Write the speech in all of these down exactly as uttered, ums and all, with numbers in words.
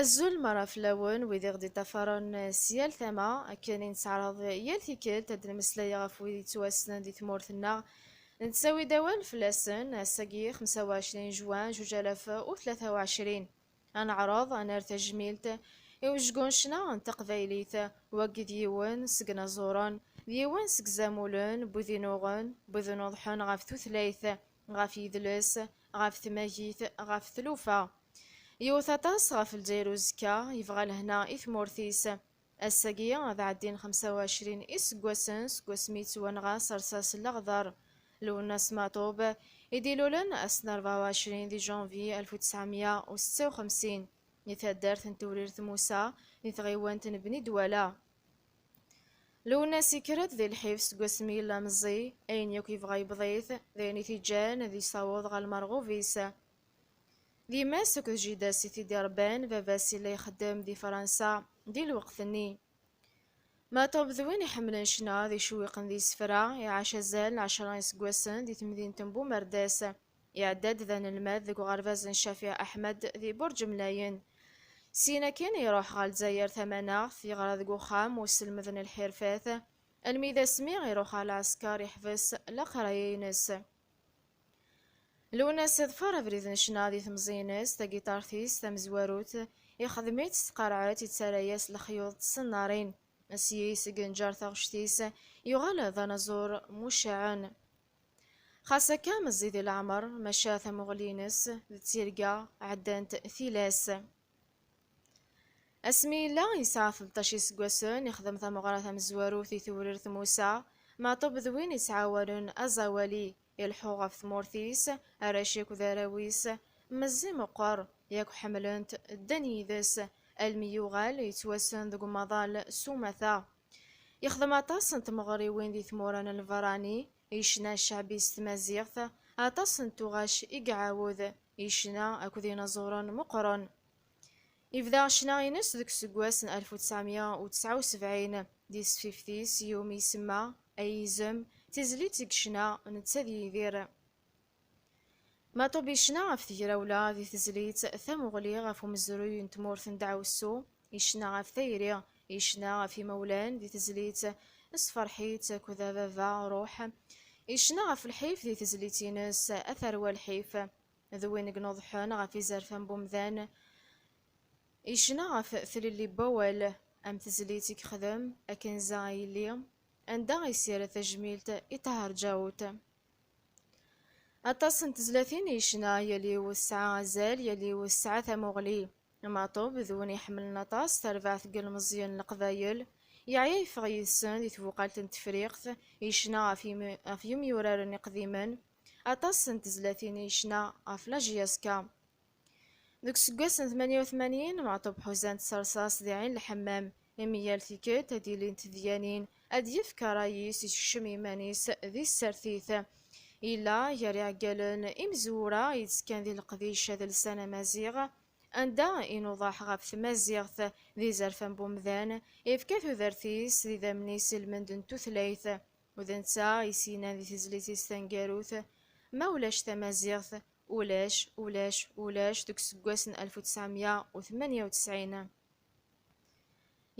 Azul mara fell-awen wid i ɣ-d-iṭṭafaren s yal tama, akken i nettɛaraḍ yal tikkelt ad d-nemmeslay ɣef wid yettwassnen di tmurt-nneɣ, nettawi-d awal fell-asen. Ass-agi, xemsa u ɛecrin juin, zuǧ alaf u tlata u ɛecrin. Ad neɛreḍ ad nerr tajmilt i wejgu n ccna n teqbaylit, wagi d yiwen seg inaẓuren, d yiwen seg izamulen n wid inuɣen, n wid inuḍḥen ɣef tutlayt, ɣef yidles, ɣef tmagit, ɣef tlufa. Yiwet aṭas ɣef Lezzayer uzekka, yebɣa lehna i tmurt-is. Ass-agi ad ɛeddin xemsa u ɛecrin iseggasen seg wasmi yettwanɣa s rrṣaṣ n leɣder. Lwennas Maɛṭub i d-ilulen ass n rebɛa u ɛecrin di janvier alef u tesɛemya u setta u xemsin, di taddart n Tewrirt Musa, di tɣiwant n Bni Dwala. Lwennas yekker-d di lḥif seg wasmi yella meẓẓi, ayen yakk yebɣa yebḍa-t, d ayen i t-iǧǧan ad yessaweḍ ɣer lmerɣub-is. D yemma-s akked jida-s i t-id-irebban, baba-s yella ixeddem di Fransa di lweqt-nni. Maɛṭub d win iḥemmlen ccna, d icewwiqen d yisefra, iɛac azal n ɛecra iseggasen di temdint n Bumerdas. Iɛedda-d d anelmad deg uɣerbaz n Cafiɛ Aḥmed di Burǧ Mlayen. Syin akkin iruḥ ɣer Lezzayer tamanaɣt, yeɣra deg uxxam uselmed n lḥirfat, almi d asmi iruḥ ɣer lɛesker iḥbes leqraya-ines. Lwennas iḍfer abrid n ccna di temẓi-ines, tagiṭart-is tamezwarut, ixdem-itt s tqerɛet, ittarra-yas lexyuḍ d tsennarin. S yis i yenǧer taɣect-is, yuɣal d anaẓur mucaɛen. Xas akka meẓẓi di leɛmer, maca tamuɣli-ines d tirga ɛeddant tilas. Asmi yella yesɛa tleṭṭac iseggasen, ixdem tameɣra tamezwarut di Tewrirt Musa. Maɛṭub d win yettɛawanen aẓawali, ileḥḥu ɣef tmurt-is, arrac akked arraw-is, meẓẓi meqqer, yakk ḥemmlen-t, ddan yid-s, almi yuɣal yettwassen deg umaḍal s umata. Yexdem aṭas n tmeɣriwin di tmura n lberrani, yecna cceɛbi s tmaziɣt, aṭas n tuɣac i iɛawed, yecna akked inaẓuren meqqren. Yebda ccna-ines deg useggas n alef u tesɛemya u tesɛa u sebɛin, di tesfift-is iwumi isemma Ay izem, tizlit i yecna netta d Yidir. Maɛṭub yecna ɣef tegrawla di tezlit Tamuɣli ɣef umezruy n tmurt n Dɛawessu, yecna ɣef tayri, yecna ɣef imawlan di tezlit Sferḥ-itt akked a baba ruḥ, yecna ɣef lḥif di tezlit-ines A tarwa lḥif, d win i inuḍḥen ɣef izerfan n umdan, yecna ɣef tlelli n wawal, am tezlit i yexdem Akenza a yelli, anda i s-yerra tajmilt i Ṭaher Ǧawet. Aṭas n tezlatin i yecna, yal yiwet tesɛa azal, yal yiwet tesɛa tamuɣli. Maɛṭub d win iḥemmlen aṭas tarbaɛt n yilmeẓyen n Leqbayel, yeɛya yeffeɣ yid-sen di tbuqalt n Tefriqt, yecna ɣef yim-, ɣef yimyuraren iqdimen. Aṭas n tezlatin i yecna ɣef la J S K. Deg useggas n tmanya u tmanyin, Maɛṭub ḥuzan-t s rrṣaṣ di Ɛin Lḥemmam, imi yal tikkelt ad d-ilint tedyanin, ad d-yefk ṛṛay-is, yekcem iman-is di tsertit. Yella gar iɛeggalen imezwura yettekkan di leqdic adelsan amaziɣ, anda inuḍaḥ ɣef tmaziɣt d izerfan n umdan, yefka tudert-is d idammen-is i lmend n tutlayt. U d netta i s-yennan di tezlit-is taneggarut, ma ulac tamaziɣt, ulac, ulac, ulac, deg useggas n alef u tesɛemya u tmanya u tesɛin.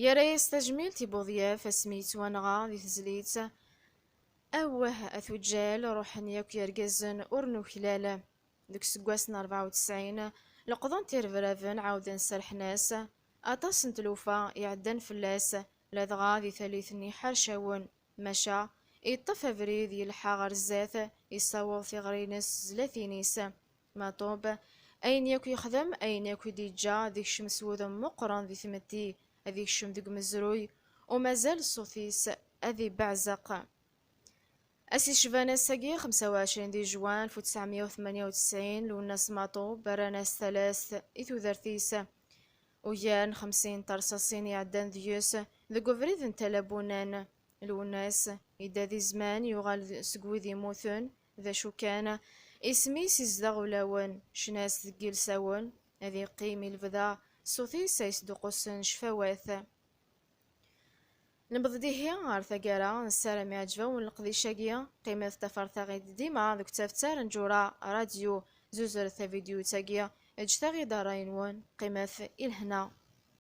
Yerra-yas tajmilt i Buḍyaf asmi yettwanɣa di tezlit, awah a tuǧǧal, ruḥen yakk yergazen ur nuklal. Deg useggas n rebɛa u tesɛin, leqḍen-t irebraben, ɛawden serḥen-as. Aṭas n tlufa iɛeddan fell-as, ladɣa di tallit-nni Ḥercawen. Maca, yeṭṭef abrid, yelḥa ɣer zdat, yessaweḍ tiɣri-ines s tezlatin-is. Maɛṭub, ayen yakk yexdem, ayen yakk i d-yeǧǧa, ad ikcem s wudem meqqren di tmetti, ad ikcem deg umezruy, u mazal ṣṣut-is ad ibeɛzeq. Ass yecban ass-agi, xemsa u ɛecrin di juin alef u tesɛemya u tmanya u tesɛin, Lwennas Maɛṭub rran-as talast i tudert-is. Ugar n xemsin n terṣaṣin iɛeddan deg-s deg ubrid n Tala Bunnan. Lwennas yedda di zzman, yuɣal d-, seg wid yemmuten, d acu kan, isem-is izdeɣ ulawen, ccna-s deg yilsawen, ad yeqqim i lebda, ṣṣut-is ay sduqqusen ccfawat. Newweḍ-d ihi ɣer taggara, nessaram iɛǧeb-awen leqdic-agi, qqimet ṭṭafret-aɣ-id dima deg ttaftar n Ǧura Radio, zuzret tavidyut-agi, Ǧǧet-aɣ i d ṛṛay-nwen, qqimet i lehna.